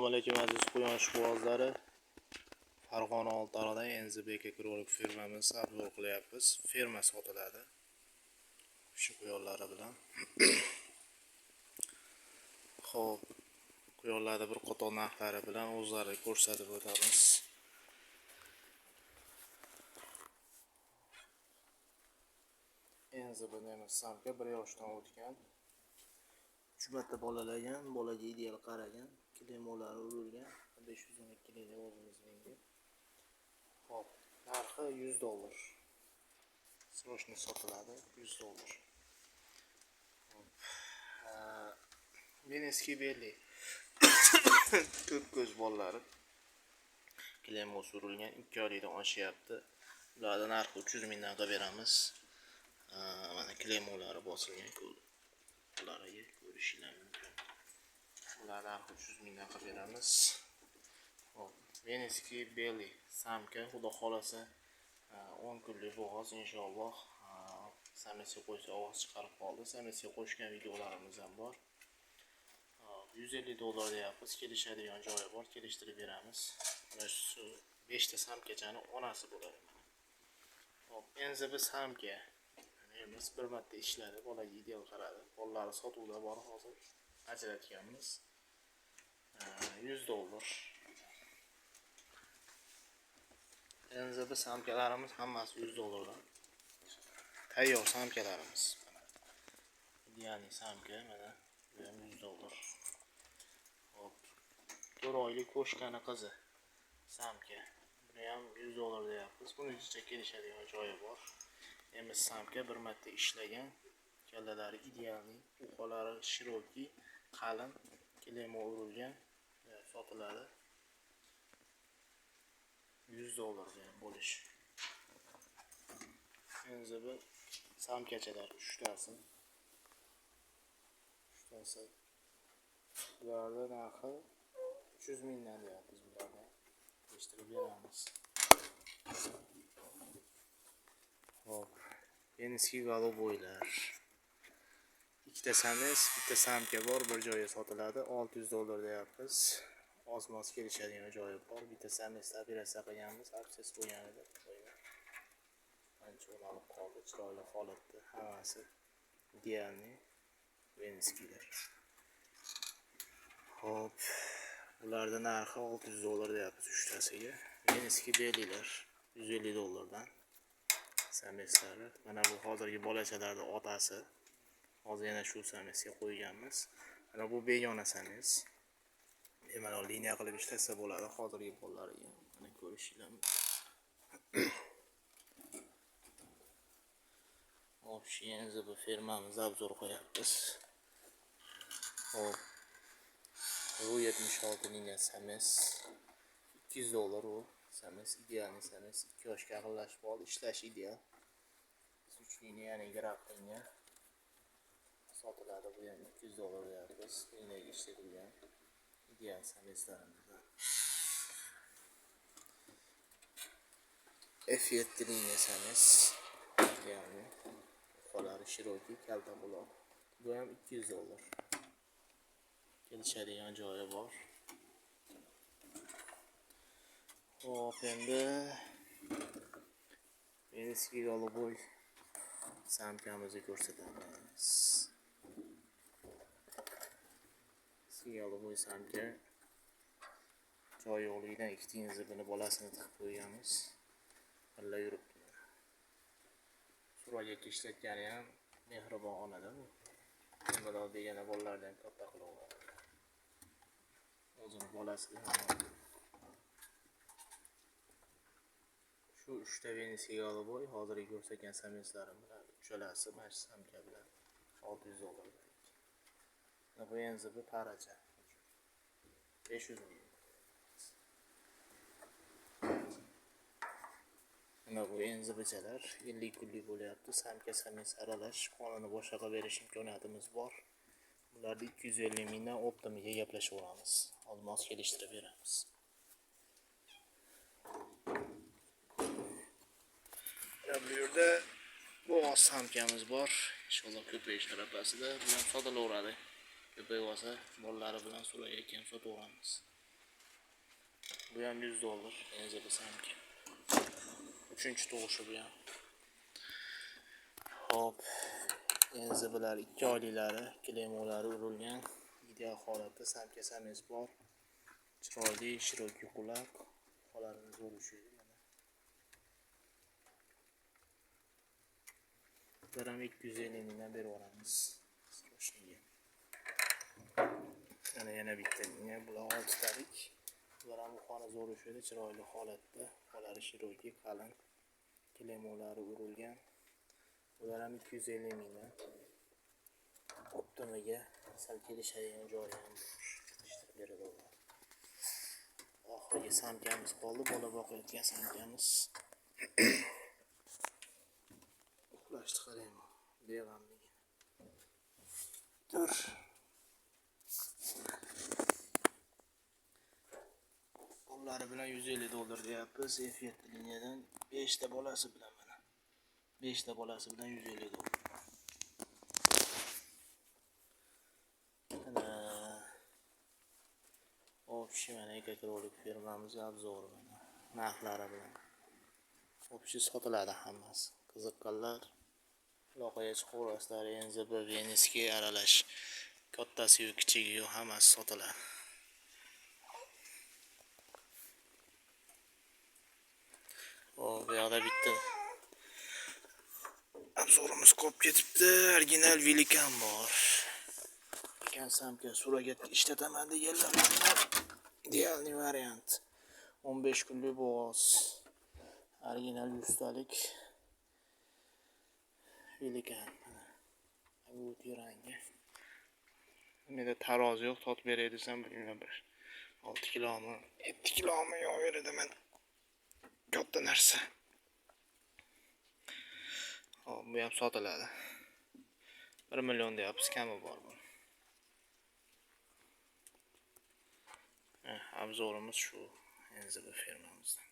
Alaykum aziz quyon ishqibozlari. Farg'ona Oltiariqda NZBK krolik fermamiz obzor qilyapmiz. Ferma sotiladi. Shu quyonlari bilan. Xo'p, quyonlarni bir qator narxlari bilan o'zlari ko'rsatib o'tamiz. NZB nemis samka 1 yoshdan o'tgan. 3 marta bolalagan, bolaga ideal qaragan, klemolari urilgan, 512 lira o'zimizninki. Xo'p, narxi 100 dollar. Срочно sotiladi, 100 dollar. Xo'p, Venezki belli. Ko'k ko'z bolalari. Klemo surilgan, 2 oylikdan oshyapti. Ularni narxi 300 mingdan qilib beramiz. Mana klemolari bosilgan ularga ko'rishinglar mumkin. Ular narxi 300 mingdan qilib beramiz. Xo'p, Venezki belli samka, xudo xolasa 10 kunlik bo'g'oz inshaalloh. Samesiga qo'ysa ovoz chiqarib qoldi. Samesiga qo'shgan videolarimiz ham bor. 150 dollar deyapmiz. Kelishadigan joyi bor, kelishtirib beramiz. Mana shu 5 ta samkachani onasi bo'ladi mana. Xo'p, NZB samka. Emas, bir marta ishladi, bolaga ideal qaradi. Bolalari sotuvda bor hozir. Ajratganmiz. 100 dollar. NZB samkalarimiz hammasi 100 dollardan. Tayyor samkalarimiz. Idealniy samka mana bu ham 100 dollar. Xo'p. 4 oylik qo'shkani qizi samka. Buni ham 100 dollar deyapmiz. Buni ichicha kelishadigan joyi bor. Emas samka bir marta ishlagan. Kallalari idealniy, uqalari shirokiy, qalin, klema urilgan, sotiladi. 100 dollar degan bo'lish. NZB samkachalar 3 tasi. 3 tasi. Bularni narxi 300 mingdan deyapmiz bularni. Kelishtirib beramiz. Xo'p, Venezki голубойlar. Ikkita sames, bitta samka bor, bir joyga sotiladi. 600 dollar deyapmiz. Oz-moz kelishadigan joyi bor. Bitta samesda operatsiya qilganmiz, absess bo'lgan edi. Ancha o'ralib qoldi, chiroyli holatda. Hammasi idealniy Venezkilar. Xo'p, bularning narxi 600 dollar deyapmiz uchtasiga. Venezki belilar 150 dollardan. Sameslari. Mana bu hozirgi bolachalarning otasi. Hozir yana shu samesga qo'yganmiz. Mana bu begona sames. Bemalol liniya qilib ishlasa bo'ladi hozirgi bolalariga. Mana ko'rishinglar mumkin. Xo'p, NZB fermamizni obzor qo'yapmiz. Xo'p. Bu 76 liniya sames. 200 dollar u sames, idealniy sames. 2 yoshga yaqinlashib qoldi, ishlash ideal. 3 liniya, ya'ni graf liniya sotiladi. Bu ham 200 dollar deyapmiz. Liniyaga ishlatilgan ideal sameslarimizdan. F7 liniya sames, ya'ni uqalari shirokiy, kalta buloq. Bu ham 200 dollar. Kelishadigan joyi bor. Xo'p, endi Venezki голубой samkamizni ko'rsatamiz. Venezki голубой samka joyi yo'qligidan ikkita NZBni bolasini tiqib qo'yganmiz. Birga yuribdi. Surayga ishlatgani ham mehribon onada bu. Bemalol begona bolalarni ham katta qilaveradi. O'zini bolasi. Shu 3 ta Venezki голубой hozirgi ko'rsatgan sameslarim bilan uchalasi mana shu samka bilan 600 dollar. Bu NZB paracha. 500 ming. Mana bu NZBchalar 50 kunlik bo'lyapti. Samka sames aralash, qonini boshqa qilib berish imkoniyatimiz bor. Bularni 250 mingdan optimiga gaplashaveramiz. Olmos kelishtirib beramiz. Mana bu yerda bo'g'oz samkamiz bor. Inshaalloh ko'payish arafasida bu ham sotilaveradi. Ko'payib olsa bolalari bilan suraga keyin sotaveramiz. Bu ham 100 dollar. NZB samka. 3-chi tug'ishi bu ham. Xo'p, NZBlar 2 oyliklari, klemolari urilgan, ideal holatda samka samez bor. Chiroyli, shiroki quloq, xolarini zo'r ushlaydi mana. Bular ham 250 mingdan berib yuboramiz. Srochniga. Mana yana bitta liniya, bular 6 talik. Bular ham xona zo'r ushlaydi, chiroyli holatda, xolari shiroki, qalin, klemolari urilgan. Bular ham 250 mingdan. Optimiga sal kelishadigan joyi ham bor. Ishlab beradi ular. Oxirgi samkamiz qoldi, bola boqayotgan samkamiz. Uxlashni qarang, beg'amligini. Dur. Bolalari bilan 150 dollar deyapmiz. F7 liniyadan 5 ta bolasi bilan mana. 5 ta bolasi bilan 150 dollar. Mana общий mana ekokrolik firmamiz obzori mana narxlari bilan. Общий sotiladi hammasi. Qiziqqanlar aloqaga chiqaverasizlar. NZB, Veneski aralash kattasi-yu kichigi-yu hammasi sotiladi. Hop, bu yoqda bitta obzorimiz qolib ketibdi. Original Velikan bor. Velikan samka suragatga ishlataman deganlar idealniy variant. 15 kunlik bo'g'oz. Original 100 talik Velikan. Agutiy rangi. Menda tarozi yo'q, totib beray desam bilmayman bir 6 kilomi, 7 kilomi yo'q yerida men. Katta narsa. Hop, bu ham sotiladi. 1 million deyapmiz, kami bor bu. Obzorimiz shu NZB firmamizdan.